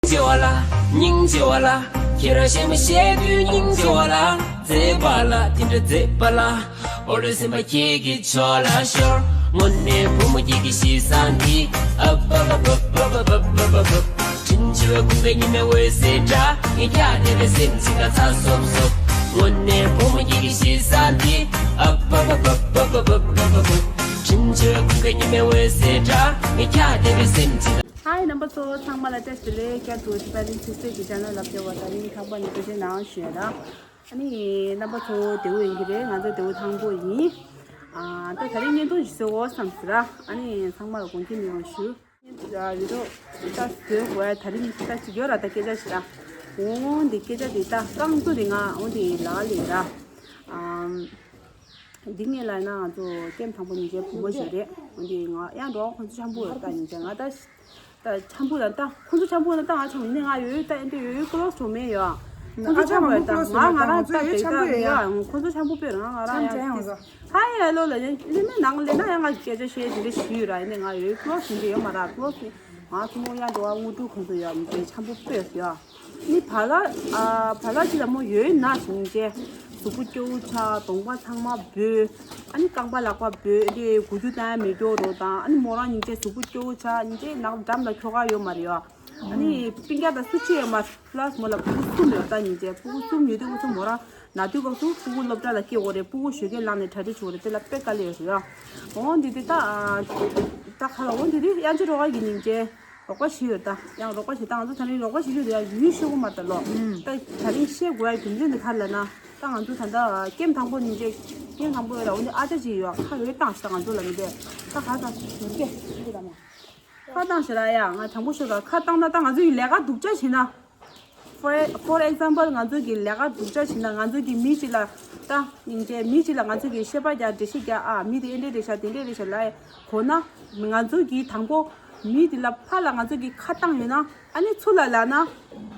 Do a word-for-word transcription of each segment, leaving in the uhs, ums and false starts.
ཆེ་བ་ལ། སྙིང་རྗེ་བ་ལ། ཁྱེད་རང་གཞན་མ་བཤད་དུས་སྙིང་རྗེ་བ་ལ། མཛེས་པ་ལ་དེ་འདྲ་མཛེས་པ་ལ། འོ་ལོ་སེམས་པ་ཁྱེད་ཀྱི་ཕྱོགས་ལ་ཤོར། དངོས་གནས་བུ་མོ་ཁྱེད་ཀྱི་གཤིས་བཟང་འདི། ཨ་བ་བ་བ་བ་བ་བ་བ་བ། དྲིན་ཆེ་བའི་ཁུང་པའི་ཉི་མའི་འོད་ཟེར་འདྲ། ངས་ཀྱང་དེ་བས་སེམས་ཅིག་ལ་ཚ་སོབ་སོབ། དངོས་གནས་བུ་མོ་ཁྱེད་ཀྱི་གཤིས་བཟང་འདི། ཨ་བ་བ་བ་བ་བ་བ་བ་བ། དྲིན་ཆེ་བའི་ཁུང་པའི་ཉི་མའི་འོད་ཟེར་འདྲ། ངས་ཀྱང་དེ་བས་སེམས་ཅིག་ལ། ཧའི་རྣམ་པ་ཚོ་ཚང་མ་ལ་བཀྲ་ཤིས་བདེ་ལེགས། བསྐྱར་དུ་ཤི་པ་རིན་སི་སི་ཊི་གི་ཆེ་ནལ་ལ་ཕེབས་པ་དང་། ཨ་ནི་ཚང་མ་ནས་ཐུགས་རྗེ་གནང་ཞུ་ཡ་ར། ཨ་ནི་རྣམ་པ་ཚོ་བདེ་པོ་ཡིན་གྱི་རེད། ང་ཚོ་བདེ་པོ་ཐང་པོ་ཡིན། ཨ་ད་ད་རིང་བརྙན་ཐུང་ཞིག་བཟོ་དགོས་བསམ་ཟེར་ར། ཨ་ནི་ཚང་མ་ལ་དགོངས་འགལ་མི་ཡོང་ཞུ། ཡ་ཡོད་དོ། ད་བཟོས་དགོས་ཡ་ད་རིང་ད་ཅིག་ཡོད་ར། ད་སྐད་ཆ་ཞིག་ར། འོང་འདི་སྐད་ཆ་འདི་ད་རྐང་བཙུགས་འདི་ང་འོང་འདི་ལག་ལས་ར། ཨམ། འདི་ངས་ལབ་ན་ང་ཚོ་ཀེམ་དང་པོ་ཉིན་བྱེད་བུ་མོ་ཞིག་རེད། འོན་ཏེ་ང་ཡང་འགྲོ་ཁོང་ཚོ་འཆམ་པོ་ཡོད་ད། ཉིན་བྱེད་ང་ད་ད་འཆམ་པོ་ལ་ད་ཁོང་ཚོ་འཆམ་པོ་ལ་ད་ང་འཆམ་ཡིན་ནས་ང་ཡོད་ད། ཨེ་འདྲ་ཡོད་ཀློ་སོ་མེད་ཡོད། ཁོང་ཚོ་འཆམ་པོ་ཡོད་ད། ང་ང་རང་ད་དེ་ད་ཡོད། ཁོང་ཚོ་འཆམ་པོ་སྤེལ་ང་ང་རང་ཡང་ཧ་ཡ་ལོ་ལ་ཡང་ལེ་ན་ནང་ལེ་ན་ཡང་ང་སྐད་ཆ་བཤད་དེ་འདྲ་ཞུས་ཡོད་ར། ཡིན་ནས་ང་ཡོད་ཀློ་སོ་འདྲ་ཡོད་མ་ར། ཀློ་སོ་ང་ཚོ་མོ་ཡང་འགྲོ་བ་དངོས་གྲུབ་ཁོང་ཚོ་ཡོད་མི་འདྲ་འཆམ་པོ་སྤེལ་ཡོད། ནི་བ་ལ། ཨ་བ་ལ་ཅི་ལ་མོ་ཡོད་ན་ཞིང་ཅེ། གཟུགས་པོ་སྐྱོ་བོ་ཆགས། གདོང་པ་ཚང་མ་སྦོས། ཨ་ནི་རྐང་པ་ལག་པ་སྦོས་ཏེ་གུ་རྒྱུ་བཏང་ཡ་མེད་སྐྱོ་རོ་དང་། ཨ་ནི་མོ་རང་ཉིན་ཅེ་གཟུགས་པོ་སྐྱོ་བོ་ཆགས། ཉིན་ཅེ་ནག་འགྲམ་ལ་ཁྱོ་ག་ཡོད་མ་རེད་ཡ། ཨ་ནི་སྤུན་ཀྱག་དང་སུ་གཅིག་ཡོད་མ། པ་ལ་སི་མོ་ལ་སྤུ་གུ་གསུམ་ཡོད་ད། ཉིན་ཅེ་སྤུ་གུ་གསུམ་ཡོད་དུས་ཁོ་ཚོ་མོ་རང་ན་དུས་སྐབས་སུ་སྤུ་གུ་སློབ་གྲྭ་ལ་སྐྱེལ་དགོས་རེད། སྤུ་གུ་ཞོགས་ཀས་ལངས་ནས་གྲ་སྒྲིག་བྱེད་དགོས་རེད། དེ་ལ་དཔེ་དཀའ་ལས་ཡོད་རེད་ཡ། འོ་འདི་དེ་ད། ད་ཁ་ལ་འོ་འདི་དེ་དབྱངས་ཅན་རོགས་པ་གི་ཉིན་ཅེ། རོགས་པ་བྱེད་ཡོད་ད། ཡང་རོགས་པ་བྱེད་ད། ང་ཚོ་ད་རིང་རོགས་པ་བྱེད་རྒྱུ་དེ་ཡང་ཡུལ་ཤོད་གོ་མ་ད་ལོ། ད་ད་རིང་བཤད་དགོས་ཡ་རྒྱུ་མཚན་དེ་ག་རེ་ལབ་ན། ད་ང་ཚོ་ད་ལྟ་ཀེམ་དང་པོ་ཉིན་བྱེད་ཀེམ་དང་པོ་ཡོད་ལ། འོ་འདི་ཨ་ཅག་ཅིག་ཡོད་ཁ་འོད་བཏང་ཞིག་ད་ང་ཚོ་ལ་མི་འདོད་ད་ག་ད་ཡོད་ཀྱེ་ཁ་བཏང་ཞིག་ར་ཡ། ང་དྲང་པོ་ཤོད་ར། ཁ་བཏང་ན་ད་ང་ཚོ་ཡི་ལས་ཀ་སྡུག་ཅག་བྱེད་ན། For for example ང་ཚོ་གི་ལས་ཀ་སྡུག་ཅག་བྱེད་ན། ང་ཚོ་གི་མི་གཅིག་ལ་ད་སྙིང་རྗེ་མི་གཅིག་ལ་ང་ཚོ་གི་བཤད་པ་རྒྱག་འགྲེལ་བཤད་རྒྱག་ཨ་མི་དེ་ཨེ་འདྲས་རེད་ཤག་དེ་འདྲས་རེད་ཤག་ལབ་གོ་ན། ང་ཚོ་གི་དང་པོ་མི་དེ་ལ་ཕར་ལ་ང་ཚོ་གི་ཁ་བཏང་ཡོད་ན། ཨ་ནི་ཚུར་ལ་ལབ་ན་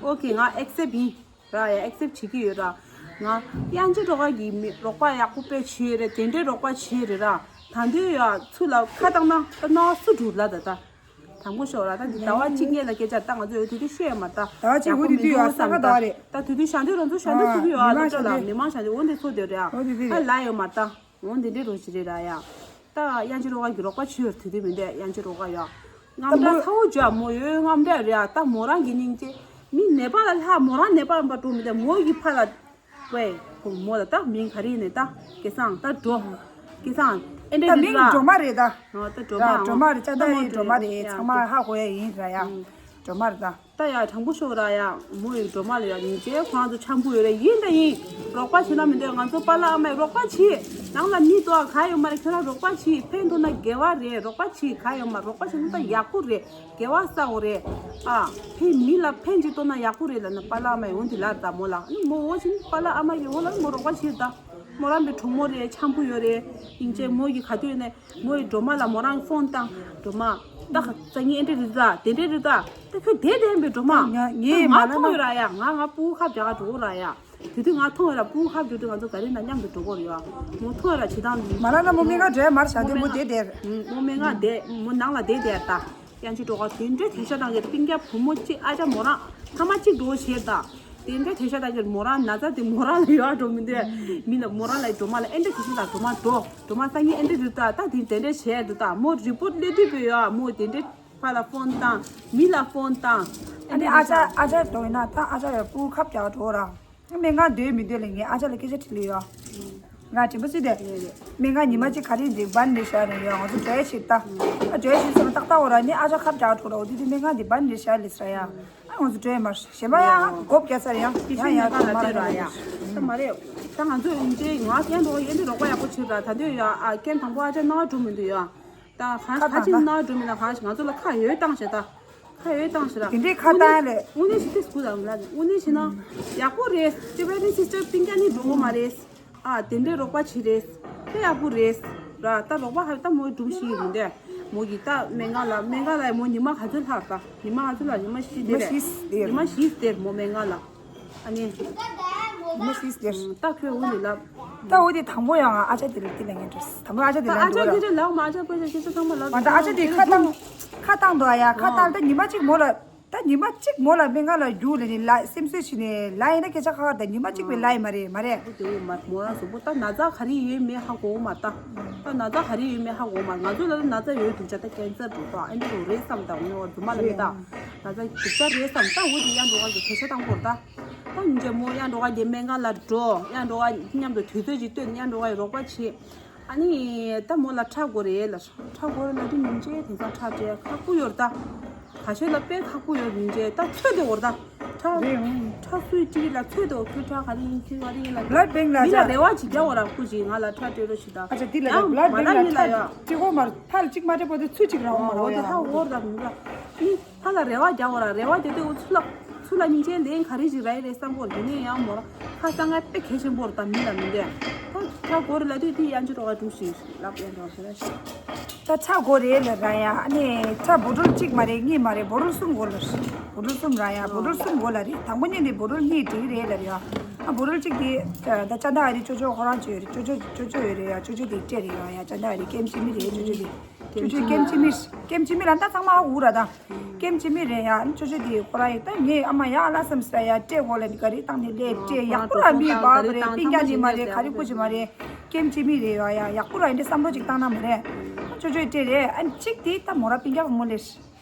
ཨོ་ཁེ་ང་ཨེག་སེབ་ཡིན་ར་ཡ། ཨེག་སེབ་བྱེད་ཀྱི་ཡོད་ར། ང་དབྱངས་ཅན་རོགས་པ་གི་མི་རོགས་པ་ཡག་པོ་དཔེ་བྱས་རེད། དེ་འདྲས་རོགས་པ་བྱས་རེད་ར། ད་འདོད་ཡ་ཚུར་ལ་ཁ་བཏང་ན་ད་ན་སུ་འགྲུབ་ལ་ད་ད། དང་པོ་ཤོག་ར། ད་འདི་ཟླ་བ་གཅིག་སྔོན་ལ་སྐད་ཆ་ད་ང་ཚོ་ཡོད་དུས་དུས་ཤེས་ཡོད་མ་ད། ཟླ་བ་གཅིག་འོ་དུས་དུས་ཡོད་ས་ག་ད་རེད། ད་དུས་དུས་ཞང་དུས་རང་ཚོ་ཞང་དུས་ཚུགས་ཡོད་ཨ། སློབ་གྲྭ་ལ་མི་མང་ཞང་དུས་འོ་འདི་ཚོ་དེ་རེད་ཨ། ཨ་ལ་ཡོད་མ་ད། འོ་འདི་འདྲའི་རོ་ཞིག་རེད་ར་ཡ། ད་དབྱངས་ཅན་རོགས་པ་གི་རོགས་པ་བྱེད་ཡོད་དུས་དུས་མི་འདུག་དབྱངས་ཅན་རོགས་པ་ཡ། རྔམ་དྲག་ཚ་བོ་བྱོས་མོ་ཡོད་རྔམ་དྲག་རེད་ཨ། ད་མོ་རང་གི་སྙིང་རྗེ། མི་ནད་པ་ལ་ལྷག་མོ་རང་ནད་པ་ལ་འགྲོ་མི་འདུག་མོ་གི་ཕ་ལ། ཝེ། ཁོ་མོ་ལ་ད་མིང་ག་རེ་ནས་ད། སྐལ་བཟང་ད་འགྲོ། སྐལ་བཟང་ཨེ་འདྲ་ད་མིང་རེད་ད། སྒྲོལ་མ་རེད་ད། ཨོ་ད་སྒྲོལ་མ། ར་སྒྲོལ་མ་རེད། ལྕགས་ད་རྟ་མོ་ཡི་སྒྲོལ་མ་རེད། ཡ་ཚང་མ་ཧ་གོ་ཡ་ཡིན་ར་ཡ། ཨུམ། སྒྲོལ་མ་རེད་ད། ད་ཡ་དྲང་པོ་ཤོད་ར་ཡ། མོ་ཡི་སྒྲོལ་མ་ལ་ཡ་ཉིན་བྱེད་ཁོ་རང་ཚོ་འཆམ་པོ་ཡོད་རེད། ཡིན་ད་ཡིན། རོགས་པ་བྱེད་ན་མི་འདོད་ང་ཚོ་པཱ་ལགས་ཨ་མས་རོགས་པ་བྱེད། ནང་ལ་མི་ཏོག་ག་ཡོད་མ་རེད། ཁྱོད་རང་རོགས་པ་བྱེད། ཕན་ཐོགས་ན་དགེ་བ་རེད། རོགས་པ་བྱེད་ག་ཡོད་མ་རོགས་པ་བྱེད་ན་ད་ཡག་པོ་རེད། དགེ་བ་བསགས་དགོས་རེད། ཨ། ཕན་མི་ལ་ཕན་ཅིག་ཐོགས་ན་ཡག་པོ་རེད་ལབ་ན་པཱ་ལགས་ཨ་མ་ཡོང་དེ་ལབ་ད་མོ་ལ། ཨ་ནི་མོ་འོ་ཕྱིན་པཱ་ལགས་ཨ་མ་ཡོང་ལ་མོ་རོགས་པ་བྱེད་ད། མོ་རང་པའི་གྲོགས་མོ་རེད། འཆམ་པོ་ཡོད་རེད། སྙིང་རྗེ་མོ་གི་ག་དུས་ནས་མོ་ཡི་སྒྲོལ་མ་ལ་མོ་རང་ཕོན་བཏང་། སྒྲོལ་མ། ད་སང་ཉིན་ཨེ་འདྲ་རེད་ད་དེ་འདྲ་རེད་ད། ད་ཁྱོད་བསྡད་བསྡད་པའི་སྒྲོལ་མ། ང་ངས་མ་ང་ལབ་མཐོང་ན་ཡོད་ར་ཡ། ང་ང་སྤུ་གུ་ཁ་བརྒྱག་འགྲོ་གོ་ར་ཡ། དེ་དུས་ང་མཐོང་ཡོད་ར། སྤུ་གུ་ཁ་བརྒྱུགས་དུས་ང་ཚོ་ག་རེ་ན་མཉམ་དུ་འགྲོ་གོ་རེད་ཡ། མོ་མཐོང་ཡོད་ར་བྱེད་སྟངས་འདི། མ་ལབ་ན་མོ་སྨན་ཁང་འགྲོ་ཡ་མ་རེད་ཤག་དེ་མོ་བསྡད་བསྡད། མོ་སྨན་ཁང་བསྡད་མོ་ནང་ལ་བསྡད་བསྡད་ད། དབྱངས་ཅན་རོགས་པ་དེ་འདྲའི་དེ་ཤ་སྟངས་ཀྱི་སྤུན་ཀྱག་བུ་མོ་གཅིག་ཨ་ཅག་མོ་རང་ཐ་མ་གཅིག་འགྲོ་བྱེད་ད། དེ་འདྲའི་དེ་ཤ་སྟངས་ཀྱི་མོ་རང་ན་ཚ་དེ་མོ་རང་ལ་ཡོད་འགྲོ་མི་འདུག་མི་ལ་མོ་རང་ལ་སྒྲོལ་མ་ལ་ཨེ་འདྲ་དེ་ཤ་སྟངས་སྒྲོལ་མ་འགྲོ། སྒྲོལ་མ་སང་ཉིན་ཨེ་འདྲ་རེད་ད། ད་དེ་དེ་འདྲ་བྱས་འདུག་ད་མོ་རི་པོར་ཊི་སླེབས་དུས་བུད་ཡོད་མོ་དེ་འདྲ་ཕ་ལ་ཕོན་བཏང་། མི་ལ་ཕོན་བཏང་། ཨ་ནི་ཨ་ཅག་ཨ་ཅག་འགྲོ་ཡིན་ན་ད་ཨ་ཅག་ཡོད་སྤུ་གུ་ཁ་བརྒྱག་འགྲོ་ར། སྨན་ཁང་སྡོད་མི་སྡོད་ལ་ངས་ཨ་ཅག་ལ་སྐད་ཆ་དྲིས་ལེ་ཡོད། ང་དྲན་པ་སུས་དེ། སྨན་ཁང་ཉི་མ་གཅིག་ག་རེ་འདི་བན་རེད་ཤག་རེད་ཡོད། ང་ཚོ་འགྲོ་ཡ་ཞིག་ད། ཨ་འགྲོ་ཡ་ཞིག་ཟེར་བ་ཏག་ཏག་འོ་ར་ནི་ཨ་ཅག་ཁ་བརྒྱག་འགྲོ་ར་འོ་དེ་དུས་སྨན་ཁང་འདི་བན་རེད་ཤག་ལེ་ཟེར་ཡ། ཨ་ང་ཚོ་འགྲོ་ཡ་མ་རེད་གཞན་པ་ཡ་མགོ་བརྒྱབ་ཚར་ཡང་ཡང་ཡང་མ་རེད་ར་ཡ། ད་མ་རེད། ད་ང་ཚོ་ཡིན་ཏེ་ང་ཡན་འགྲོ་ཡན་ཏེ་རོགས་པ་ཡག་པོ་བྱེད་ར། ད་འདོད་ཡ་ཨ་རྐྱེན་དང་པོ་ཨ་ཅག་རྣ་བ་འགྲོ་མི་འདུག་ཡ། ད་གང་ཁ་ཁ་ཅིག་ན་འགྲོ་མི་ན་གང་ཞིག་ང་ཚོ་ལ་ཁ་ཡོད་བཏང་ཞེ་ད། ཁ་ཡོད་བཏང་ཞེ་ད། དེ་འདྲའི་ཁ་བཏང་ལས། དངོས་གནས་ཞིག་དེ་སྐུ་དང་ལ་དངོས་གནས་ཞིག་ན་ཡག་པོ་རེད། དེ་བས་དེ་སིས་ཊར་སྤུན་ཀྱག་ནི་འགྲོ་གི་མ་རེད། ཨ་དེ་འདྲའི་རོགས་པ་བྱེད་རེད། དེ་ཡག་པོ་རེད། ར་ད་རོགས་པ་ཧ་ད་མོའི་སྒྲུང་ཞིག་ཡིན་དེ། མོ་གི་ད་སྨན་ཁང་ལ་སྨན་ཁང་ལ་མོ་ཉི་མ་ག་ཚོད་ལྷག་ད། ཉི་མ་ག་ཚོད་ལ་ཉི་མ་བཞི་དེ་རེད། ཉི་མ་བཞི་དེར་མོ་སྨན་ཁང་ལ། ཨ་ནི། མ་ཤེས་ཟེར། ད་ཁོས་འོ་ནི་ལབ། ད་འོ་དེ་དང་པོ་ཡང་ཨ་ཅག་དེ་ལ་དེ་ལ་ངས་འདྲི། དང་པོ་ཨ་ཅག་དེ་ལ་ཨ་ཅག་འདྲི་དེ་ལ་ལབ་མ་ཨ་ཅག་པོ་ཅག་ཁྱེད་ཚོ་ཚང་མ་ལབ། ང་ད་ཨ་ཅག་དེ་ཁ་བཏང་། ཁ་བཏང་འདུག་ཨ་ཡ་ཁ་བཏང་ད་ཉི་མ་གཅིག་མོ་ལ། ད་ཉི་མ་གཅིག་མོ་ལ་སྨན་ཁང་ལ་རྒྱུགས་ལ་ནི་ལ་སེམས་གསོ་བྱས་ནས་ལ་ཡིན་ན་སྐད་ཆ་ཁ་ཁ། ད་ཉི་མ་གཅིག་པའི་ལ་ཡིན་མ་རེད། མ་རེད། དེ་མ་མོ་རང་གཟུགས་པོ་ད་ན་ཚ་ག་རེ་ཡོད་མེད་ཧ་གོ་མ་ད། ད་ན་ཚ་ག་རེ་ཡོད་མེད་ཧ་གོ་མ། ང་ཚོ་ལ་ན་ཚ་ཡོད་འདུག་ཅག་ད་ཀན་སར་འདུག་ད་ཨེ་འདྲ་རེད་བསམ། ད་འོ་རྫུན་མ་ལ་མེད་ད། ན་ཚ་འདུག་ཅག་རེད་བསམ། ད་འོ་དེ་ཡང་འགྲོ་ག་གི་གོ་ཆ་བཏང་དགོས་ད། ད་ཉིན་རྒྱ་མོ་ཡང་འགྲོ་ག་གི་སྨན་ཁང་ལ་འགྲོ། ཡང་འགྲོ་ག་མཉམ་དུ་དུས་ཚོད་ཅིག་བཏོན། ཡང་འགྲོ་ག་རོགས་པ་བྱེད། ཨ་ནི་ད་མོ་ལ་ཁྲག་དགོས་རེད་ལ། ཁྲག་དགོས་རེད་ལ་དུས་ཉིན་བྱེད་དེང་སང་ཁྲག་སྤྲད་ཁག་པོ་ཡོད་ད། ག་ཤོད་ལ་དཔེ་ཁག་པོ་ཡོད་ཉིན་བྱེད་ད་ཚོད་དེ་འོར་ད། ཁྲག་རེད་འོང་། ཁྲག་སུའི་ཅིག་ལ་ཚོད་དེ་འོར། ཁྱོད་ཁྲག་ག་རེ་ཡིན་ཁྱོད་ག་རེ་ཡིན་ལ། བླ་བེང་ལ་མི་ལ་ཅག་རེ་བ་ཅིག་རྒྱག་འོ་ར་སྐུ་ཅིག་ང་ལ་ཁྲག་སྤྲད་རོགས་བྱེད་ད། ཨ་ཅག་འདི་ལ་ཡང་བླ་མ་བེང་ལ་མི་ལ་ཡ་སྤྲད་གོ་མར་ཕར་གཅིག་མ་སྤྲད་པོ་དེ་ཚུར་གཅིག་ར་འོང་མ་ར་འོ་དེ་ཧ་འོ་འོར་ད་མི་ལ་ཨི། ཕ་ལ་རེ་བ་རྒྱག་འོ་ར། རེ་བ་རྒྱག་དུས་འུ་ཚུ་ལ་ཚུ་ལ་སྙིང་རྗེ་ལན་ག་རེ་ཞིག་རག་ཡི་རེད་བསམ་གོ། དེ་ནས་ཡང་མོ་ར་ཁ་སང་ང་དཔེ་གལ་ཆེན་པོ་རེད་ད། མི་ལ་མི་འདྲ། ད་ཁྲག་དགོས་རེད་ལབ་དུས་དེ་ཡང་ཅི་རོགས་སྒྲུབ་ཞིག་ལབ་ཡང་རོགས་ཞེ་ར་ཞིག་ད་ཁྲག་དགོས་རེད་ལ་ར་ཡ། ཨ་ནི་ཁྲག་བོ་ཊོལ་གཅིག་མ་རེད་གཉིས་མ་རེད། བོ་ཊོལ་གསུམ་དགོས་ལ། བོ་ཊོལ་གསུམ་ར་ཡ། བོ་ཊོལ་གསུམ་དགོས་ལ་རེད། དང་པོ་ཉིད་ནས་བོ་ཊོལ་གཉིས་འགྲིག་རེད་ལ་ར་ཡ། ཨ་བོ་ཊོལ་གཅིག་དེ་ད་ཅ་ད་ཨ་རི་ཅོ་ཅོ་ཁོ་རང་ཅོ་ཡོད་རེད། ཅོ་ཅོ་ཅོ་ཅོ་ཡོད་རེད་ཡ། ཅོ་ཅོ་དེ་སྤྲད་རེད་ཡ། ཡ་ཅ་ད་ཨ་རི་ཀེམ་ཅི་མི་རེད། ཅོ་ཅོ་དེ། ཅོ་ཅོ་ཀེམ་ཅི་མི། ཀེམ་ཅི་མི་ལ་ད་ཚང་མ་ཧ་གོ་ར་ད། ཀེམ་ཅི་མི་རེད་ཡ། ཅོ་ཅོ་དེ་ཁོ་ར་ཡི་ད་ངས་ཨ་མ་ཡ་ཨ་ལ་བསམ་ས་ཡ་སྤྲད་གོ་ལ་ནི་ག་རེ་བཏང་ནི་ལས་སྤྲད་ཡག་པོ་ར་མི་བ་བ་རེད། སྤུན་ཀྱག་ནི་མ་རེད། ག་རེ་ཀུ་ཅི་མ་རེད། ཀེམ་ཅི་མི་རེད་ཡ། ཡག་པོ་ར་ཡིན་དེ་བསམ་བློ་ཅིག་བཏང་ན་མ་རེད། ཅོ་ཅོ་སྤྲད་རེད། ཨ་ནི་གཅིག་དེ་ད་མོ་ར་སྤུན་ཀྱག་བུ་མོ་ལས།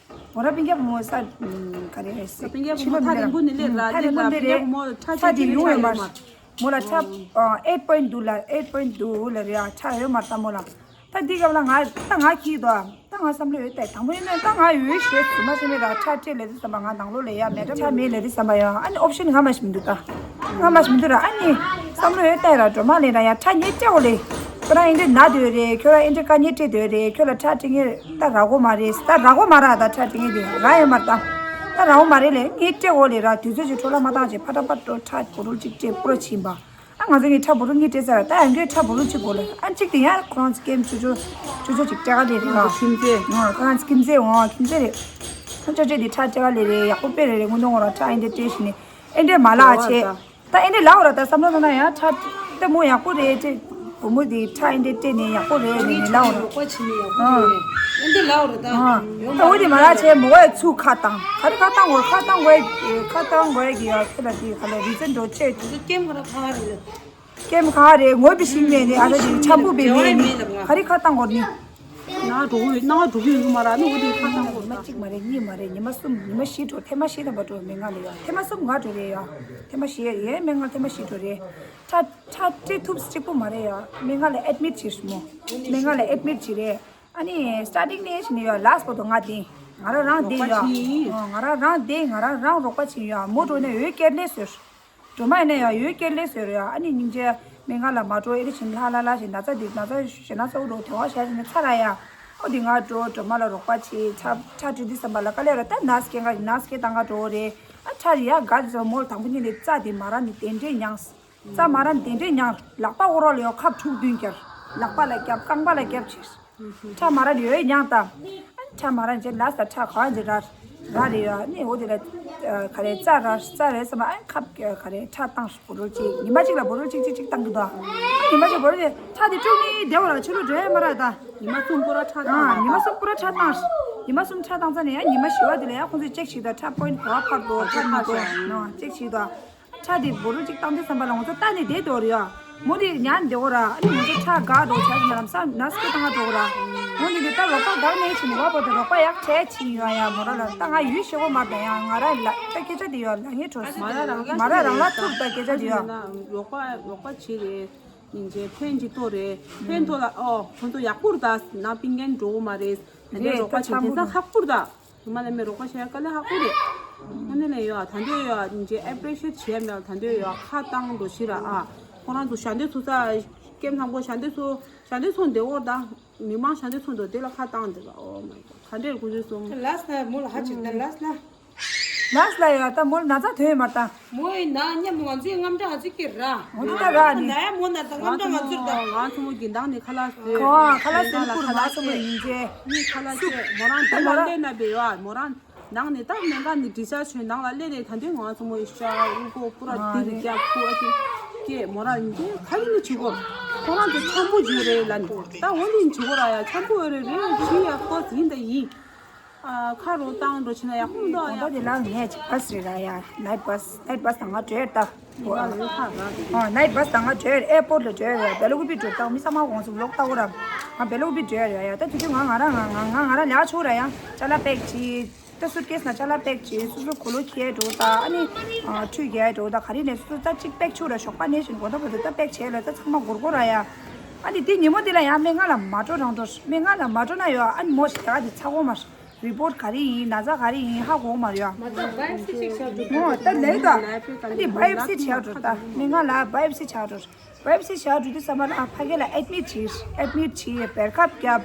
མོ་ར་སྤུན་ཀྱག་བུ་མོ་ས་ག་རེ་ས་སྤུན་ཀྱག་བུ་མོ་ཐ་རིང་པོ་ནི་ལས་ར་ཐ་རིང་པོ་ནི་ལས་མོ་ཁྲ་ཆ་དེ་ཡོང་ཡོད་མ། མོ་ལ་ཁྲ་ཨེཊ་པོ་ཡིན་ཊི་ལ་ཨེཊ་པོ་ཡིན་ཊི་ལ་རེད་ཡ། ཁྲ་ཡོད་མ་ད་མོ་ལ། ད་འདི་སྐབས་ལ་ང་ད་ང་གིས་དོ། ད་ང་བསམ་བློ་ཡོད་ད། དང་པོ་ཡིན་ན་ད་ང་ཡོད་ཞེས་སུ་མ་ཤེས་ནས་ར་ཁྲ་སྤྲད་ལེ་རི་བསམ་པ། ང་ནང་ལོགས་ལ་ཡ་མེད་ཁྲ་མེད་ལེ་རི་བསམ་པ་ཡ། ཨ་ནི་ཨོབ་ཤན་ང་མ་ཤི་མི་འདུག་ད། ང་མ་ཤི་མི་འདུག་ར། ཨ་ནི་བསམ་བློ་ཡོད་ད་ར་སྒྲོལ་མ་ལེན་ར་ཡ། ཁྲ་ཉེ་སྤྲད་འོ་ལེ། ཁྱོད་རང་ཨེ་འདྲ་ན་དོད་རེད། ཁྱོད་རང་ཨེ་འདྲ་དཀའ་ཉེ་སྤྲད་དོད་རེད། ཁྱོད་ལ་ཁྲ་སྤྲད་ངེས་ད་ར་གོ་མ་རེད། ད་ར་གོ་མ་ར། ད་ཁྲ་སྤྲད་ངེས་དེ་ར་ཡོད་མ་རེད་ད། ད་ར་གོ་མ་རེད་ལེ། ངས་སྤྲད་འོ་ལེ་ར། དུས་ཚོད་ཅིག་འཕྲོ་བརླག་མ་བཏང་བྱས་ཕ་ཏྲ་པ་ཏྲོ་ཁྲ་བོ་རུ་གཅིག་སྤྲད་པུ་ར་ཕྱིན་པ། ཨ་ང་ཚོ་ངའི་ཁྲ་བོ་རུ་གཉིས་སྤྲད་ཚར། ད་ཡང་ཁྱོད་ཁྲ་བོ་རུ་གཅིག་དགོས་ལ། ཨ་གཅིག་དེ་ཡང་ཁོ་རང་ཚོ་ཀེམ་ཅོ་ཅོ་ཅོ་ཅོ་ཅིག་སྤྲད་ག་ལེ་རེད་ལ། ཁྱིམ་མཚེས། ཨ་ཁོ་རང་ཚོ་ཁྱིམ་མཚེས། འོ་ཁྱིམ་མཚེས་རེད། ཨ་ཅོ་ཅོ་དེ་ཁྲ་སྤྲད་ག་ལེ་རེད། ཡག་པོ་དཔེ་རེད་རེད། དངོས་གནས་ངོ་རང་ཁྲ་ཨེ་འདྲ་སྤྲད་ཞིག་ནས་ཨེ་འདྲ་མ་ལག་བྱས། ད་ཨེ་འདྲ་ལག་འོ་ར། ད་བསམ་བློ་བཏང་ན་ཡང་ཁྲ་ལྟད་མོ་ཡག་པོ་རེད་ཅེས། བུ་མོ་དེ་ཁྲ་ཨེ་འདྲ་སྤྲད་ནས་ཡག་པོ་རེད་ནས་ལག་འོ་ར། རོགས་པ་བྱེད་ནས་ཡག་པོ་རེད། ཨེ་འདྲ་ལག་འོ་ར་ད། ཨ་ཡོང་ད་འོ་དེ་མ་ལག་བྱས་མོ་ག་ཚུར་ཁ་བཏང་། ག་རེ་ཁ་བཏང་དགོས། ཁ་བཏང་དགོས། ཁ་བཏང་དགོས་ཀྱི་ཡ། ཁྱོད་ལ་དེ་ག་ལ་རི་ཙན་འགྲོ་ཆེད། ཀེམ་ག་རེ་ཁ་རེད། ཀེམ་ག་རེ་ངོ་བི་ཤིང་མེད་ནི་ཨ་ད་དེ་ཆམ་པོ་བི་མེད་ནི་ག་རེ་ཁ་བཏང་དགོས་ནི། ན་འགྲོ་གི་ཡོད། ན་འགྲོ་གི་ཡོད་མ་ར་ནི་འོ་དེ་ཁ་བཏང་དགོས། ཉི་མ་གཅིག་མ་རེད་གཉིས་མ་རེད། ཉི་མ་གསུམ་ཉི་མ་བཞི་འགྲོ། ཐེངས་མ་བཞི་ཐམ་པ་འགྲོ་སྨན་ཁང་ལ་ཡ། ཐེངས་མ་གསུམ་ང་འགྲོ་རེད་ཡ། ཐེངས་མ་བཞི་ཡ་ཡའི་སྨན་ཁང་ཐེངས་མ་བཞི་འགྲོ་རེད། ཁྲ་ཁྲ་སྤྲད་ཐུབ་གཅིག་པོ་མ་རེད་ཡ། སྨན་ཁང་ལ་ཨེཌ་མིཊ་བྱས་སོང་མོ། སྨན་ཁང་ལ་ཨེཌ་མིཊ་བྱས་རེད། ཨ་ནི་སི་ཊར་ཊིང་ནས་བྱས་ནས་ཡ་ལ་སི་ཊི་བར་དུ་ང་བསྡད། ང་རང་རང་བསྡད་ཡ། རོགས་པ་བྱས། ཨ་ང་རང་རང་བསྡད། ང་རང་རང་རོགས་པ་བྱས་ཡ། མོ་འགྲོ་ནས་འོད་སྐྱེལ་ལེ་ཟེར། སྒྲོལ་མ་ཡིན་ན་ཡང་འོད་སྐྱེལ་ལེ་ཟེར་ཡ། ཨ་ནི་སྙིང་རྗེ་སྨན་ཁང་ལ་མ་འགྲོ། ཨེ་རེ་བྱིན་ལྷ་ལྷ་ལྷ་བྱིན། ན་ཚ་འདི་ན་ཚ་ཞེ་ན་ཚ་འུ་འགྲོ་དེ་བ་བྱས་ནས་ཚ་ར་ཡ། ཨོ་དེ་ང་འགྲོ་སྒྲོལ་མ་ལ་རོགས་པ་བྱེད། ཁྲ་ཁྲ་སྤྲོད་དུས་བསམ་པ་ལ་དཀའ་ལས་ར། ད་ནར་སི་སྐད་འགའ་ནར་སི་སྐད་བཏང་ག་འགྲོ་རེད། ཨ་ཁྲ་རི་ཡ་ག་རེ་ཟེར་མོ་ལ་དང་པོ་ཉིད་ནས་རྩ་དེ་མ་ར་ནི་དེ་འདྲས་མྱངས། རྩ་མ་ར་ནི་དེ་འདྲས་མྱངས། ལག་པ་འོ་རོགས་ལ་ཡོ་ཁབ་དྲུག་བདུན་བསྐྱར། ལག་པ་ལ་བརྒྱབ། རྐང་པ་ལ་བརྒྱབ་བྱས། ཁྲ་མ་ར་ཡོད་མྱངས་དང་། ཁྲ་མ་ར་ཅན་ལ་ས་ཁྲ་ག་ཅི་ར་ར་རེ་ཡོད་ནི་འོ་དེ་ལ་ག་རེ་རྩ་ར་རྩ་རེ་ས་མ་ཨ་ཁབ་ག་རེ་ཁྲ་བཏང་བོ་རོལ་ཅིག་ཉི་མ་གཅིག་ལ་བོ་རོལ་ཅིག་ཅིག་ཅིག་བཏང་གི་འདུག་ཉི་མ་གཅིག་བོ་རོལ་ཅིག་ཁྲ་དེ་དཀྲུག་ནི་བདེ་བ་ལ་ཆུ་ལོ་འགྲོ་ཡ་མ་ར་ད། ཉི་མ་གསུམ་པོ་ར་ཁྲ་བཏང་། ཉི་མ་གསུམ་པོ་ར་ཁྲ་བཏང་། ཉི་མ་གསུམ་ཁྲ་བཏང་ཚར་ནས་ཡང་ཉི་མ་བཞི་བ་དེ་ལ་ཡང་ཁོང་ཚོས་ཅེག་བྱེད་དུས་ཁྲ་པོ་ཡིན་ཊི་ག་བ་ཕར་འདུག་ཁྲ་མི་འདུག་ཅེག་བྱེད་དུས། ཁྲ་དེ་བོ་རོལ་ཅིག་བཏང་དུས་བསམ་པ་ལ་ང་ཚོ་ལྟ་ནས་བསྡད་འདུག་རེད་ཡ། མོ་དེ་ཉར་འདི་འོ་ར། ཨ་ནི་ང་ཚོ་ཁྲ་དགའ་འགྲོ་བྱ་ཞིག་ལམ་སང་ན་སྐད་བཏང་འགྲོ་ར། མོ་དེ་གི་ད་རོགས་པ་དགའ་ནས་ཕྱིན་རོགས་པ་དེ་རོགས་པ་ཡག་བྱས་ཕྱིན་ཡོད་ཡ། མོ་ར་ལ་ད་ང་ཡུལ་ཤེས་གོ་མ་ད་ཡ། ང་ར་ལ་ད་སྐད་ཆ་དེ་ཡོད་ལ་ངས་གྲོ་སོང་། མ་ར་རང་ལ་མ་ར་རང་ལ་ཐུག་ད་སྐད་ཆ་དེ་ཡོད། རོགས་པ་རོགས་པ་བྱེད་རེད། ཡིན་ཅེ་ཕན་ཅིག་ཐོག་རེད། ཕན་ཐོག་ལ་ཨོ་ཁོང་ཚོ་ཡག་པོ་རེད་ད། ན་པིན་རྒན་འགྲོ་གོ་མ་རེད། ད་འདི་རེད་རོགས་པ་ད་བྱེད་ཆང་དེང་སང་ཁག་པོ་རེད་ད། ཉི་མ་ལ་མེ་རོགས་པ་བྱས་དཀའ་ལས་ཁག་པོ་རེད། ཨ་ནི་ལས་ཡོད་ད་འདོད་ཡོད་ཉིན་རྗེས་ཨེ་པྲེ་ཤེཊ་བྱས་མེད་ད་འདོད་ཡོད་ཁ་བཏང་འགྲོ་ཞིག་ར་ཨ། ཁོ་རང་ཚོ་ཞལ་འདོན་ཚོ་ས་ཀེམ་དང་པོ་ཞལ་འདོན་ཚོ་ཞལ་འདོན་ཚོ་འདེ་འོར་ད། མི་མང་ཞལ་འདོན་ཚོ་འདོ་དེ་ལ་ཁ་བཏང་འདེ་ལ་ཨོ་མའི་གོ་ག་འདྲས་ཀུན་སོང་། ལས་ན་མོ་ལ་ཧ་ཅིག་ད་ལས་ན། ལས་ལ་ཡོད་ད་མོ་ལ་ན་ཚ་དོན་མ་ད། མོ་ཡི་ན་མཉམ་དུ་ང་ཚོའི་རྔམ་གྲངས་ང་ཚོའི་སྐྱེ་ར། ང་ཚོ་ད་ར་ནི། ན་ཡ་མོ་ན་ད་རྔམ་གྲངས་ང་ཚོར་ད། ང་ཚོ་མོ་གི་མདང་ནི་ཁ་ལག་བཟོས། ཁ་ལག་བཟོས་ཁུར་ང་ཚོ་མོ་ཡིན་ཅེ། ནི་ཁ་ལག་བཟོས་མོ་རང་དེ་ལ་ལས་ན་བེ་ཡོ་མོ་རང་ནང་ནི་ད་མེ་ག་ནི་འདྲི་ཆ་ཆོས་ནང་ལ་ལས་ནི་ད་འདི་ང་ཚོ་མོ་ཡི་ཤ་དབུ་གོ་པུ་ར་དི་རི་རྒྱབ་ཁུ་ཨ་ཅི་ཀེ་མོ་རང་ཡིན་ཅེ་ཁ་ཡིན་ནི་ཆུ་གོ་ཁོ་རང་དེ་ཆམ་པོ་བརྗོད་རེད་ལ་ནི་ད་འོ་ནི་ཆུ་གོ་ར་ཡ་ཆམ་པོ་འོ་རེད་རེད་ཆི་ཡ་ཁོ་ཡིན་ད་ཡིན། ཨ། ཁ་རོག་བཏང་འགྲོ་ཕྱིན་ན་ཡག་པོ་འདུག་ཡ། དགོང་དག་དེ་ལ་ངས་ཅིག་བྷ་སི་རེད་ར་ཡ། ནའིཊ་བྷ་སི། ནའིཊ་བྷ་སི་དང་ང་འགྲོ་ཡ་ད། ཨ། ནའིཊ་བྷ་སི་དང་ང་འགྲོ་ཡ། ཨེར་པོར་ཊི་ལ་འགྲོ་ཡ་ར། བེ་ལ་ཀུ་པི་འགྲོ་ད། མི་ཚང་མ་དགོངས་སུ་ལོག་ལྟ་གོ་ར། ང་བེ་ལ་ཀུ་པི་འགྲོ་ཡ་ར་ཡ། ད་དུས་ཚོད་ང་ང་རང་ང་ང་ང་རང་ལས་ཆོག་ར་ཡ། ཅ་ལག་པེག་བྱེད། ད་སུཊ་ཀེ་སི་ནང་ཅ་ལག་པེག་བྱེད། སོ་སོ་གོས་ལོག་འཁྱེར་འགྲོ་ད། ཨ་ནི་ཨ། ཁྲུས་རྒྱག་འགྲོ་ད། ག་རེ་ནས་སོ་སོ་ད་ཅིག་པེག་ཆོག་ར། ཞོགས་པ་ནས་བཞིན་དགོང་དག་བར་དུ་ད་པེག་བྱས་ལ་ད་ཚང་མ་འགོར་འགོར་ར་ཡ། ཨ་ནི་དེ་ཉིན་མོ་དེ་ལ་ཡང་སྨན་ཁང་ལ་མ་འགྲོ་རང་འགྲོ། སྨན་ཁང་ལ་མ་འགྲོ་ན་ཡོད། ཨ་ནི་མོ་ཞིག་ད་ག་དེ་ཚ་གོ་མ། རི་པོར་ཊི་ག་རེ་ཡིན། ན་ཚ་ག་རེ་ཡིན་ཧ་གོ་མ་རེད་ཡ། མ་ད་བའི་པི་སི་ཅིག་བྱ་འགྲོ། མོ་ད་ལེགས་ད། ཨ་ནི་བའི་པི་སི་བྱ་འགྲོ་ད། སྨན་ཁང་ལ་བའི་པི་སི་བྱ་འགྲོ། བའི་པི་སི་བྱ་འགྲོ་དུས་ཙམ་པ་ལ་ཕ་གི་ལ་ཨེཌ་མིཊ་བྱས། ཨེཌ་མིཊ་བྱས། བེར་ཁབ་བརྒྱབ།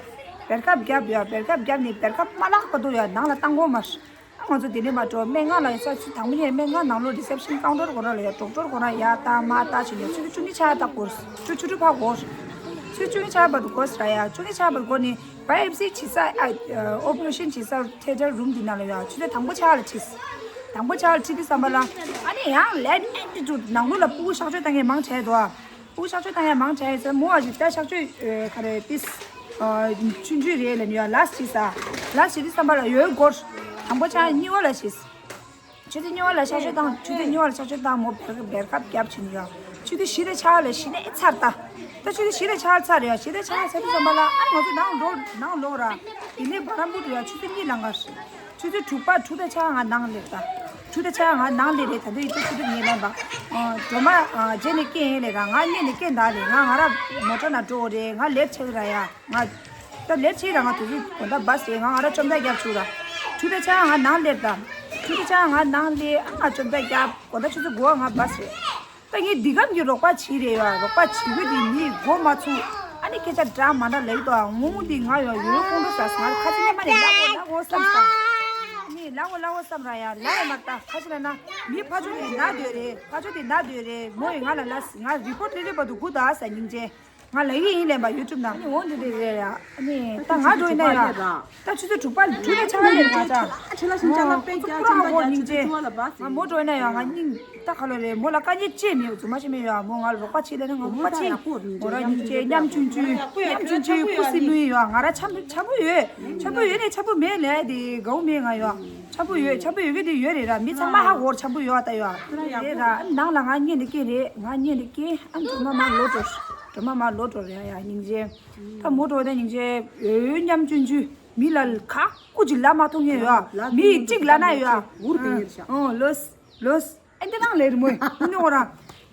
བེར་ཁབ་བརྒྱབ་ཡོད། བེར་ཁབ་བརྒྱབ་ནས་བེར་ཁབ་མ་བརླག་བར་དུ་ཡོད་ནང་ལ་བཏང་གོ་མ། ང་ཚོ་དེ་ནས་མ་འགྲོ། སྨན་ཁང་ལ་ཡོད་ས་ཆུ་དང་པོ་ཉིད་སྨན་ཁང་ནང་ལོགས་རི་སེབ་ཤན་ཀའུན་ཊར་སྒོ་ར་ལ་ཡ། ཌོག་ཊར་སྒོ་ར་ཡ་ད་མ་ད་བྱས་ནས་ཆུ་ཚོད་བཅུ་གཉིས་ཆ་ད་འགོར། ཆུ་ཆུ་ཚོད་ཕ་འགོར། ཆུ་བཅུ་གཉིས་ཆ་བར་དུ་འགོར་ས་ར་ཡ། བཅུ་གཉིས་ཆ་བར་དུ་འགོར་ནས་བའི་པི་སི་བྱེད་ས། ཨ། ཨོ་པ་རེ་ཤན་བྱེད་ས་ཐེ་ཊར་རུམ་འདི་ནང་ལ་ཡ། ཆུ་ཚོད་དང་པོ་ཆ་ལ་ཁྲིད། དང་པོ་ཆ་ལ་ཁྲིད་དུས་ཙམ་པ་ལ་ཨ་ནི་ཡང་ལེཊ་ཨེ་ཊི་ཊུཌ། ནང་ལོགས་ལ་ཕྲུ་གུ་གཤག་བཅོས་བཏང་མཁན་མང་ཆེ་འདུག་ཨ། ཕྲུ་གུ་གཤག་བཅོས་བཏང་ཡ་མང་ཆེ་ཡོད་ཟེར། མོ་བ་ཞིག་ད་གཤག་བཅོས་ཨ། ག་རེ་ཏིས་ཨ། ཆུང་ཆུང་རེད་ལབ་ནས་ཡ་ལ་སི་བྱས་ས། ལ་སི་བྱེད་དུས་ཙམ་པ་ལ་ཡོད་འགོར། དང་པོ་ཆ་གཉིས་པ་ལ་བྱས། ཆུ་ཚོད་གཉིས་པ་ལ་གཤག་བཅོས་བཏང་། ཆུ་ཚོད་གཉིས་པ་ལ་གཤག་བཅོས་བཏང་། མོ་བེར་བེར་ཁབ་བརྒྱབ་བྱས་ནས་ཡ། ཆུ་ཚོད་བཞི་དང་ཕྱེད་ལ་གཞི་ནས་ཚར་ད། ད་ཆུ་ཚོད་བཞི་དང་ཕྱེད་ཚར་ཡ། བཞི་དང་ཕྱེད་ཚར་དུས་ཙམ་པ་ལ་ཨ་ང་ཚོ་ནང་ལོགས་ནང་ལོགས་ར། དེ་ནས་བྷ་རམ་པུར་དུ་ཡ་ཆུ་ཚོད་གཉིས་ལ་ང་། ཆུ་ཚོད་དྲུག་པ། དྲུག་དང་ཕྱེད་ང་ནང་སླེབས་ད། དྲུག་དང་ཕྱེད་ང་ནང་སླེབས་རེད། ད་ལྟ་ཡིན་ད་ཆུ་ཚོད་གཉིས་ལན་པ། ཨ། སྒྲོལ་མ། ཨ། རྗེས་ནས་སྐད་ཡིན་ལས་ར། ང་སྔོན་ནས་སྐད་འདར་ལས། ང་ང་ར་མོ་ཊ་ནང་འགྲོ་དགོས་རེད། ང་ལེཊ་ཆགས་ར་ཡ། ང་ད་ལེཊ་ཆགས་ར། ང་དུས་ཚོད་དགོང་དག་བྷ་སི་རེད། ང་ང་ར་བཅོམ་ལྡག་རྒྱབ་བཅུག་ར། དྲུག་དང་ཕྱེད་ང་ནང་སླེབས་ད། དྲུག་དང་ཕྱེད་ང་ནང་སླེབས། ཨ། ང་བཅོམ་ལྡག་རྒྱབ། དགོང་དག་ཆུ་ཚོད་དགུ་པ་ང་བྷ་སི་རེད། ད་ངས་འདི་གམ་གྱི་རོགས་པ་བྱེད་རེད་ཡ། རོགས་པ་བྱེད་རྒྱུ་དེ་མི་མགོ་མ་ཚོས། ཨ་ནི་སྐད་ཆ་འདྲ་མ་འདྲ་ལབ་ཀྱི་འདུག་ངོ་མ་འདི་ང་ཡ་ཡོད་ཁོང་ཁྲོ་ཟ་ཟ། ང་ཁ་ཅིག་ནས་མ་ནས་ལབ་དགོས་ལབ་དགོས་བསམ་ས། ནི་ལབ་དགོས་ལབ་དགོས་བསམ་ར་ཡ། ལབ་ཡ་མ་ད་ཁ་ཅིག་ལབ་ན་མི་ཕར་ཕྱོགས་དེ་ན་སྡོད་རེད། ཕར་ཕྱོགས་དེ་ན་སྡོད་རེད། མོ་ཡིས་ང་ལ་ལབ། ང་རི་པོར་ཊི་སླེབས་པ་དུ་སྒུག་ད་ཟེར། སྙིང་རྗེ། ང་ལ་ཡི་ཡིན་ལབ་པ་ཡུ་ཊུབ་ནང་། ཨ་ནི་འོ་འདི་འདྲ་རེད་ཡ། ཨ་ནི་ད་ང་འགྲོ་ཡིན་ན་ཡ། ད་ཆུ་ཚོད་དྲུག་པ་དྲུག་པའི་ཆ་ལ་ཡོད་ང་ཅག་ཁྲི་ལ་ཤིང་ཅ་ལག་པད་རྒྱག་ཅམ་ད་རྒྱག་ཆུ་ཚོད་བཅུ་པ་ལ་བ་ཟིན། ང་མོ་འགྲོ་ཡིན་ན་ཡ། ང་སྙིང་ད་ག་ལོ་རེད། མོ་ལ་དཀའ་ངལ་ཅི་མེད། རྫུན་མ་ཞིག་མེད་ཡ། མོ་ང་ལ་རོགས་པ་བྱེད་ལབ་ན་ང་རོགས་པ་བྱེད། མོ་ར་སྙིང་རྗེ། ཉམ་ཆུང་ཆུང་། ཉམ་ཆུང་ཆུང་། ཁུ་སིམ་མེ་ཡ། ང་ར་འཆམ་འཆམ་པོ་ཡོད། འཆམ་པོ་ཡོད་ནས་འཆམ་པོ་མེད་ལབ་ཡ་དེ་དགའ་བོ་མེད་ང་ཡ། འཆམ་པོ་ཡོད། འཆམ་པོ་ཡོད་གི་དེ་ཡོད་རེད་ར། མི་ཚང་མ་ཧ་གོ་འཆམ་པོ་ཡོད་ད་ཡ། རེད་ར། ནང་ལ་ང་གཉིད་ལ་སྐྱེས་རེད། ང་གཉིད་ལ་སྐྱེས། ཨ། སྒྲོལ་མ་མ་ལོག་འགྲོ། སྒྲོལ་མ་མ་ལོག་འགྲོ་རེད་ཡ། སྙིང་རྗེ། ད་མོ་འགྲོ་ད་སྙིང་རྗེ་ཡོད། ཉམ་ཆུང་ཆུང་། མི་ལ་ཁ་ཁུ་ཅིག་ལབ་མ་ཐུབ་མཁན་ཡོད། མི་གཅིག་ལབ་ན་ཡོད། འུར་དེ་ཡིན་ཤག་ཨོ་ལོས་ལོས། ཨེ་འདི་རང་ལས་རི་མོ་ཡིན་ནོ་ར།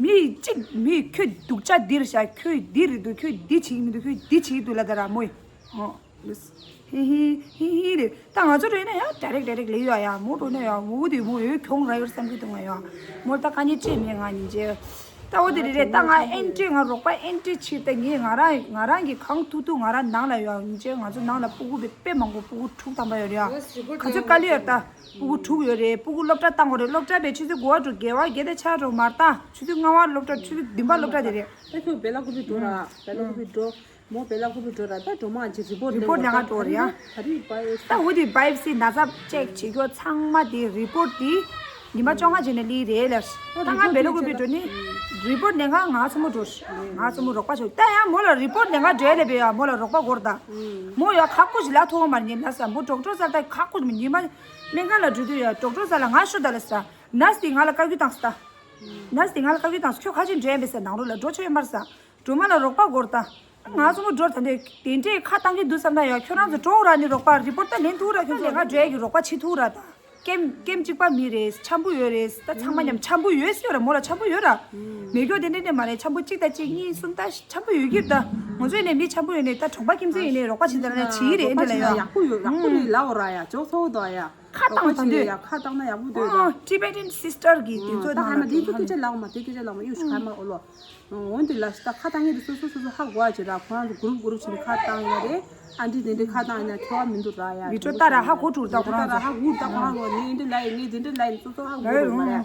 མི་གཅིག་མི་ཁྱོད་སྡུག་ཅག་འདི་རེད་ཤག་ཁྱོད་འདི་རེད་འདུག་ཁྱོད་འདི་བྱེད་ཀྱི་མི་འདུག་ཁྱོད་འདི་བྱེད་ཀྱི་འདུག་ལབ་ད་ར་མོ་ཡིན། ཨོ་ལོས། ཧི་ཧི་ཧི་ཧི་རེད། ད་ང་ཚོ་འགྲོ་ཡིན་ན་ཡང་ཌའི་རེག་ཌའི་རེག་ལབ་ཡོད་ཡ། མོ་འགྲོ་ན་ཡང་མོ་དེ་མོ་ཡོད་གྱོང་རག་ཡོད་བསམ་གྱི་འདུག་ང་ཡང་མོ་ད་དཀའ་ངལ་ཅི་མེད། ང་སྙིང་རྗེ། ད་འོ་དེ་རེད་རེད། ད་ང་ཨེན་ཊི་ང་རོགས་པ་ཨེན་ཊི་བྱེད། ད་ངས་ང་རང་ང་རང་གིས་གང་ཐུབ་ཐུབ་ང་རང་ནང་ལ་ཡོད། སྙིང་རྗེ། ང་ཚོ་ནང་ལ་སྤུ་གུ་དཔེ་དཔེ་མང་པོ། སྤུ་གུ་དྲུག་ཐམ་པ་ཡོད་རེད་ཡ། ག་ཚོད་དཀའ་ལས་ཡོད་ད། སྤུ་གུ་དྲུག་ཡོད་རེད། སྤུ་གུ་སློབ་གྲྭ་བཏང་དགོས་རེད། སློབ་གྲྭ་པའི་ཆུ་ཚོད་དགུ་པ་དྲུག་དགེ་བ་བརྒྱད་དང་ཕྱེད་དྲུག་མར་ད། ཆུ་ཚོད་ལྔ་པ་སློབ་གྲྭ། ཆུ་ཚོད་བདུན་པ་སློབ་གྲྭ་དེ་རེད། ད་ཁྱོད་བེ་ལ་ཀུ་པི་འགྲོ་ར། བེ་ལ་ཀུ་པི་འགྲོ། མོ་བེ་ལ་ཀུ་པི་འགྲོ་ར། ད་སྒྲོལ་མ་ཅིག་རི་པོར་ཊི་རི་པོར་ཊི་ལེན་ག་འགྲོ་རེད་ཡ། ག་རེ་བ་ཡོད་ད། འོ་དེ་བའི་པི་སི་ན་ཚ་ཅེག་བྱེད་རྒྱུ་ཚང་མ་དེ་རི་པོར་ཊི་དེ་ཉི་མ་བཅོ་ལྔ་རྗེས་ནས་སླེབས་རེད་ལབ། ད་ང་བེ་ལ་ཀུ་པི་འགྲོ་ནི་རི་པོར་ཊི་ལེན་ག་ང་ཚོ་མོ་འགྲོ། ང་ཚོ་མོ་རོགས་པ་བྱེད། ད་ཡང་མོ་ལ་རི་པོར་ཊི་ལེན་ག་འགྲོ་ཡ་ལབ་པས་ཡ། མོ་ལ་རོགས་པ་དགོས་རེད་ད། མོ་ཡ་ཁ་ཁུ་ཞིག་ལབ་ཐུབ་པ་མ་རེད། ཉིན་ལ་ས་མོ་ཌོག་ཊར་ས་ལ་ད་ཁ་ཁུ་ཉི་མ་སྨན་ཁང་ལ་འགྲོ་དུས་ཡ་ཌོག་ཊར་ས་ལ་ང་ཤོད་ད་ལབ་ས། ནར་སི་དེ་ང་ལ་བཀའ་བཀྱོན་བཏང་ས་ད། ནར་སི་དེ་ང་ལ་བཀའ་བཀྱོན་བཏང་ས། ཁྱོད་ཁ་ཆེམས་འགྲོ་ཡ་མེད་ས། ནང་ལོགས་ལ་འགྲོ་ཆོག་ཡོད་མ་རེད་ས། སྒྲོལ་མ་ལ་རོགས་པ་དགོས་རེད་ད། ང་ཚོ་མོ་འགྲོ་ད་འདི་དེ་འདྲས་ཁ་བཏང་གི་འདུག་བསམ་ན་ཡང་ཁྱོད་རང་ཚོ་འགྲོ་ར་ནི་རོགས་པ་རི་པོར་ཊི་ད་ལེན་ཐུབ་ར། ཁྱོད་ཚོ་ང་འགྲོ་ཡ་གི་རོགས་པ་བྱེད་ཐུབ་ར་ད། ཀེམ་ཀེམ་གཅིག་པ་མི་རེད། འཆམ་པོ་ཡོད་རེད་ད། ཚང་མ་མཉམ་འཆམ་པོ་ཡོད་ཟེར་ར། མོ་ལ་འཆམ་པོ་ཡོད་ར། མེད་སྐྱོ་དེ་འདྲས་འདྲས་མ་རེད། འཆམ་པོ་གཅིག་དང་གཅིག་གཉིས་གསུམ་ད་འཆམ་པོ་ཡོད་ཀྱི་རེད་ད། ང་ཚོ་ཡིན་ནས་མི་འཆམ་པོ་ཡོད་ནས་ད་གྲོང་པ་ཁྱིམ་མཚེས་ཡིན་ནས་རོགས་པ་བྱེད་ད་ལ་བྱེད་ཀྱི་རེད། འདི་ལ་ཡ་ཡག་པོ་ཡོད། ཡག་པོ་རེད་ལབ་ར་ཡ། ཅོག་ཚོགས་དོ་ཡ། ཁ་བཏང་ད་འདོད། ཡ་ཁ་བཏང་ན་ཡག་པོ་འདོད་ད། ཨ། ཊི་བེ་ཊན་སིས་ཊར་གི་དེ་ཚོ་ད་ཧ་མ་དེ་ཚོ་སྐད་ཆ་ལབ་མ། དེ་སྐད་ཆ་ལབ་མ་གཡུག་ཤ་མ་ཨོ་ལོ། འོན་ཏེ་ལ་ཤི་ད་ཁ་བཏང་ཡས་དེ་སོ་སོ་སོ་སོ་ཧ་གོ་བ་བྱེད་ར། ཁོ་རང་ཚོ་གུ་རུབ་གུ་རུབ་བྱས་ནས་ཁ་བཏང་ཡ་རེད། ཨ་འདྲི་དེ་འདྲི་ཁ་བཏང་ཡ་ན་ཁྱོ་བ་མི་འདུག་ར་ཡ། བི་ཌིའོ་ལྟ་ར་ཧ་གོ་ཐུག་ད་ཁོ་རང་ཚོ། ལྟ་ར་ཧ་གོ་ད་ཁོ་རང་ཚོ་ངས་འདི་ལ་ཡི་ངས་འདི་འདྲི་ལ་ཡི་སོ་སོ་ཧ་གོ་ར་མ་རེད།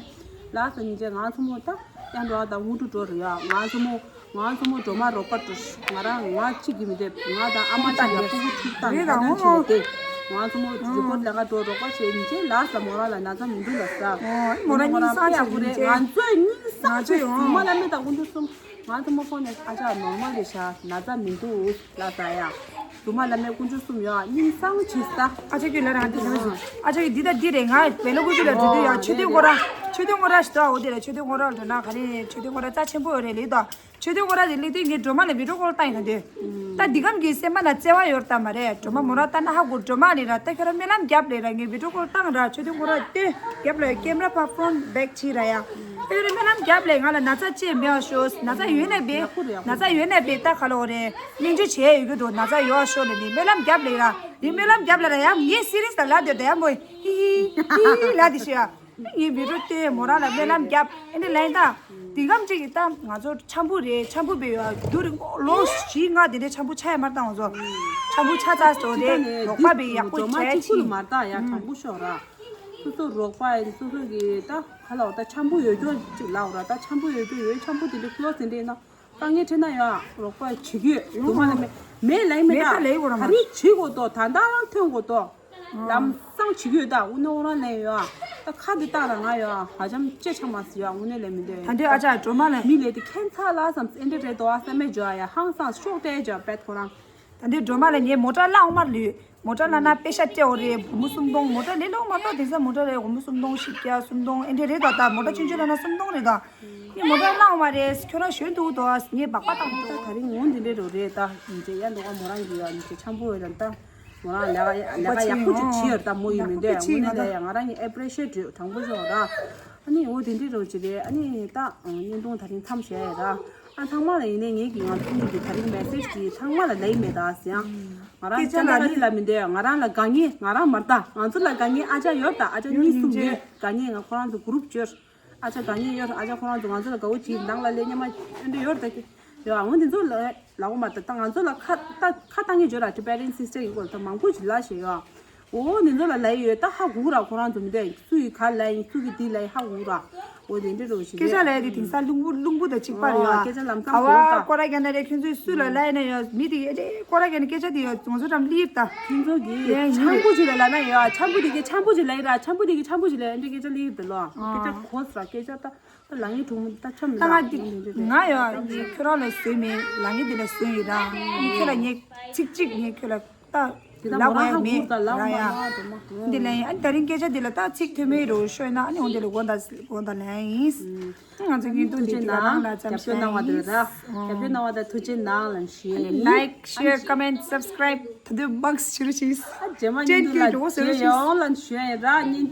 ལ་ས་ཉིན་བྱས་ང་ཚོ་མོ་ད་ཡང་འགྲོ་བ་ད་དངོས་གྲུབ་འགྲོ་རེད་ཡ། ང་ཚོ་མོ་ང་ཚོ་མོ་སྒྲོལ་མ་རོགས་པ་འགྲོ། ང་རང་ང་གཅིག་གིས་མི་འདེབས། ང་དང་ཨ་མ་གཅིག་ལ་ཕྲུ་གུ་ཕྲུག་དང་ང་དང་ཕྱིན་ཏེ་ང་ཚོ་མོ་རི་པོར་ཊི་ལ་ང་འགྲོ་རོགས་པ་བྱས་ཉིན་བྱས་ལ་ས་མོ་རང་ལ་ན་ཚ་མི་འདུག་ལ་ས། མོ་རང་གཉིད་སང་ཆ་རེད་ཉིན་བྱས་ང་ཚོས་གཉིད་སང་ཆ་ཟུར་མ་ལ་མེ་དང་ཀུན་ཏུ་གསུམ། ང་ཚོ་མོ་ཕོན་ནས་ཨ་ཅག་ནོར་མལ་རེད་ཤག་ན་ཚ་མི་འདུག་ལ་ས་ཡ། སྒྲོལ་མ་བླ་མའི་དཀོན་མཆོག་གསུམ་ཡོད། སྙིང་གསང་བྱེད་ས། ཨ་ཅག་གི་ལ་རང་དེ་ལ་ཟེར། ཨ་ཅག་གི་འདི་དང་འདི་རེད། ང་བེ་ལོ་ཀུ་ཅུ་ལ་འགྲོ་དུས་ཡ་མཆོད་རྟེན་སྐོར་ར། མཆོད་རྟེན་སྐོར་ར་ཞིག་ཏུ་འོ་དེ་ལ་མཆོད་རྟེན་སྐོར་ར་འགྲོ་ན་ག་རེ་མཆོད་རྟེན་སྐོར་ར་རྩ་ཆེན་པོ་ཡོད་རེད་ལེགས་དོ། མཆོད་རྟེན་སྐོར་ར་དེ་ལེགས་དུས་ངས་སྒྲོལ་མ་ལ་བི་ཌིའོ་ཀོལ་བཏང་ཡིན་ན་དེ། ད་འདི་གམ་གྱི་སེམས་པ་ན་བརྩེ་བ་ཡོད་ད་མ་རེད། སྒྲོལ་མ་མོ་ར་ལྟ་ན་ཧ་གོ། སྒྲོལ་མ་ལེ་ར་ད་ཁྱོད་ར་སྨོན་ལམ་རྒྱབ་ལེ་ར། ངས་བི་ཌིའོ་ཀོལ་བཏང་ར་མཆོད་རྟེན་སྐོར་ར་ལྟོས། རྒྱབ་ལ་ཀེམ་ར་ཕ་ཕོན་བེག་ཕྱིས་ར་ཡ། ཨེ་རེ་སྨོན་ལམ་རྒྱབ་ལེ་ང་ལ་ན་ཚ་ཅེས་མེད་པ་ཤོས། ན་ཚ་ཡོད་ནས་བེ། ན་ཚ་ཡོད་ནས་བེ་ད་ག་ལོ་རེད། སྙིང་རྗེ་བྱས་ཡོད་གི་འགྲོ། ན་ཚ་ཡོད་པ་ཤོས་ནས་ནི་སྨོན་ལམ་རྒྱབ་ལེ་ར། ནི་སྨོན་ལམ་རྒྱབ་ལེ་ར་ཡ། ངས་སི་རི་ཡས་ལ་ལབ་དེ་ད་ཡ་མོ་ཧི་ཧི་ཧི་ལབ་དེ་ཤི་ཡ། ངས་བི་ཌིའོ་ལྟོས་མོ་ར་ལ་སྨོན་ལམ་རྒྱབ། ཨེ་འདི་ལན་ད། དེ་གམ་ཅིག་གི་ད་ང་ཚོ་འཆམ་པོ་རེད། འཆམ་པོ་བེ་ཡོད་རྒྱུ་རེད། ལོ་བཞི་ལྔ་དེ་འདྲའི་འཆམ་པོ་ཆ་ཡ་མར་བཏང་ང་ཚོ། འཆམ་པོ་ཆ་ཚ་སོ་རེད། རོགས་པ་བེ་ཡག་པོ་བྱས་ཅི། མ་ད་ཡ་དྲང་པོ་ཤོག་ར། སོ་སོ་རོགས་པ་ཡིན་སོ་སོ་གི་ད་ག་ལ་བ་ད་འཆམ་པོ་ཡོད་རྒྱུ་ཅིག་ལ་བ་ར། ད་འཆམ་པོ་ཡོད་རྒྱུ་ཡོད། འཆམ་པོ་དེ་འདྲའི་ཀློ་ཟིན་འདྲེ་ན། དཀའ་ངལ་འཕྲད་ན་ཡང་རོགས་པ་བྱེད་ཀྱི་ཡོད། སྒྲོལ་མ་ལ་མེད་མེད་ལ་ཡིན་མེད་ད་ལ་ཡིན་གོ་ར་མ་རེད། བྱེད་དགོས་དོ། ད་ད་རང་ཐོན་དགོས་དོ། ལམ་སང་བྱེད་ཀྱི་ཡོད་ད། དངོས་གནས་ཁོ་རང་ལ་ཡོད་ཨ། ད་ཁ་འདི་བཏང་ར་ང་ཡོད་ཨ། ཧ་ཅང་ཅེ་ཆ་མ་སི་ཡོད་ཨ། དངོས་གནས་ལ་མི་འདོད་ད་འདི་ཨ་ཅག་སྒྲོལ་མ་ལ་མི་ལས་དེ་ཁྱད་མཚར་ལ་བསམ་ཨེ་འདྲ་རེད་དོ་ཨ་བསམ་མེད་འཇོག་ཨ་ཡ། ཧང་སང་ཤོག་སྟེ་འཇོག་པད་ཁོ་རང་། ད་འདི་སྒྲོལ་མ་ལ་ངས་མོ་ཊ་གླ་འོང་མར་ལུས། མོ་ཊ་གླ་ན་པེ་ཤ་སྤྲད་འོ་རེད། སྒོར་མོ་སུམ་སྟོང་མོ་ཊ་ལས་ལོག་མ་གཏོགས་དེང་སང་མོ་ཊ་ལས་སྒོར་མོ་སུམ་སྟོང་བཞི་བརྒྱ་སུམ་སྟོང་ཨེ་འདྲ་རེད་ད། ད་མོ་ཊ་ཆུང་ཆུང་གླ་ན་སུམ་སྟོང་རེད་ད། ངས་མོ་ཊ་གླ་འོང་མ་རེད། ཁྱོད་རང་ཞོན་འདུག་དོ་ཨ། ངས་སྦག་པ་བཏང་ད་ད་རིང་ངོ་འདི་འདྲས་རོ་རེད་ད། ཉིན་བྱེད་ཡ་འདུག་ག་མོ་རང་གི་ཡ་ཉིན་བྱེད་འཆམ་པོ་ཡོད་ད། མོ་རང་ལས་ཀ་ལས་ཀ་ཡག་པོ་ཅིག་བྱེད་ཡོད་ད། མོ་ཡིན་མི་འདོད་ཡ། དངོས་གནས་ལས་ཡ་ང་རང་ངས་ཨེ་པི་རི་ཤི་ཨེ་ཊི་དྲང་པོ་ཤོད་ད། ཨ་ནི་འོ་དེ་འདྲས་རོ་ཅི་རེད། ཨ་ནི་ད་བརྙན་ཐུང་ད་རིང་མཚམས་བཞག་ཡ་ད། ཨ་ཚང་མ་ལ་ཡིན་ནའི་ངེད་ཀྱི་ང་ཚོ་གཉིས་ཀྱི་ད་རིང་མེ་སེ་ཇི་དེ་ཚང་མ་ལ་ལབ་ཡིན་མེད་ད་ཟེར་ཡང་། ང་རང་སྐད་ཆ་ལ་ནི་ལབ་མི་འདོད། ང་རང་ལ་དགའ་ངེས་ང་རང་མར་ལྟ། ང་ཚོ་ལ་དགའ་ངེས་ཨ་ཅག་ཡོད་ད། ཨ་ཅག་གཉིས་གསུམ་ཡོད་དགའ་ངེས། ང་ཁོ་རང་ཚོ་གུ་རུབ་བཅོས། ཨ་ཅག་དགའ་ངེས་ཡོད། ཨ་ཅག་ཁོ་རང་ཚོ་ང་ཚོ་ལ་དགའ་བོ་བྱེད་ནང་ལ་ལས་སྙེ་མ་ཨེ་འདྲ་ཡོད་ད་ཀི་ཡོད། ཨ་ངོ་འདི་ཚོ་ལ་ལབ་གོ་མ་ད། ད་ང་ཚོ་ལ་ཁ་ད་ཁ་བཏང་གི་བརྗོད་ར། དེ་པེ་རེན་སི་སི་ཊར་ཡིན་གོ་ད་མང་པོ་ཞིག་ལབ་བཞག་ཡོད། འོ་འདི་ཚོ་ལ་ལབ་ཡོད་ད། ཧ་གོ་ར་ཁོ་རང་ཚོ་མི་འདོད། སུ་ཡི་ག་ལབ་ཡིན་སུ་གི་འདི་ལབ་ཡིན་ཧ་གོ་ར། འོ་དེ་འདྲ་རོ་ཞིག་སྐད་ཆ་ལབ་ཡ་དེ་དེང་སང་རླུང་བུ་རླུང་བུ་དང་གཅིག་པ་རེད་ཡ། སྐད་ཆ་ལམ་སང་ག་བ་གོ་ར་སྐོར་ར་རྒྱག་ན་རེད། ཁྱོད་ཚོས་སུ་ལ་ལབ་ཡིན་ན་ཡ་མི་དེ་གི་ཨེ་ཅེ་སྐོར་ར་རྒྱག་ན་སྐད་ཆ་དེ་ཡ་ང་ཚོ་འགྲམ་སླེབས་ད། ཁྱོད་ཚོ་གི་ཡ་ཡིན་འཆམ་པོ་ཅིག་ལ་ལབ་ན་ཡ་འཆམ་པོ་དེ་གི་འཆམ་པོ་ཅིག་ལབ་ཡིན་ར། འཆམ་པོ་དེ་གི་འཆམ་པོ་ཅིག་ལབ་ཡིན་འདྲ་སྐད་ཆ་སླེབས་ད་ལོ། སྐད་ཆ་གོ་སོང་ར་སྐད་ཆ་ད། ལ་ངའི་གྲོགས་མོ་ད་ཆམ་ད་ང་འདི་ང་ཡ་ཁྱོད་རང་ལ་བཟོས་མེད། ལ་ངའི་འདི་ལ་བཟོས་ཡོད་ར། ཨ་ནི་ཁྱོད་ལ་ངས་ཚིག་གཅིག་ངས་ཁྱོད་ལ་ད་དེ་ད་ལབ་མོ་རང་ཡ་ཧ་མེད་གོ་ད་ལབ་ར་མ་ཡ། ལ་དེ་མ་གོ་འདི་ལ་ཡིན། ཨ་ནི་ད་རིང་སྐད་ཆ་འདི་ལ་ད་ཚིག་ཐོན་མེད་རོ་ཤོད་ན་ཨ་ནི་འོ་འདི་ལ་དགོངས་དག་དགོངས་དག་ལན་ཡིན། ང་ཚོ་ཉིན་ཐུགས་རྗེ་གནང་། རྒྱབ་སྐྱོར་གནང་བ་དེ་ལ་རྒྱབ་སྐྱོར་གནང་བ་དེ་ཐུགས་རྗེ་གནང་ལན་ཞུ་ཡིན། Like, share, comment, subscribe ད་དུང་མང་སུ་ཞུ་རོགས་ཞུ། ཨ་རྗེས་མ་ཉིན་ཐུགས་ལ་རྗེས་ཡོང་ལན་ཞུ་ཡིན་ར། ཉིན།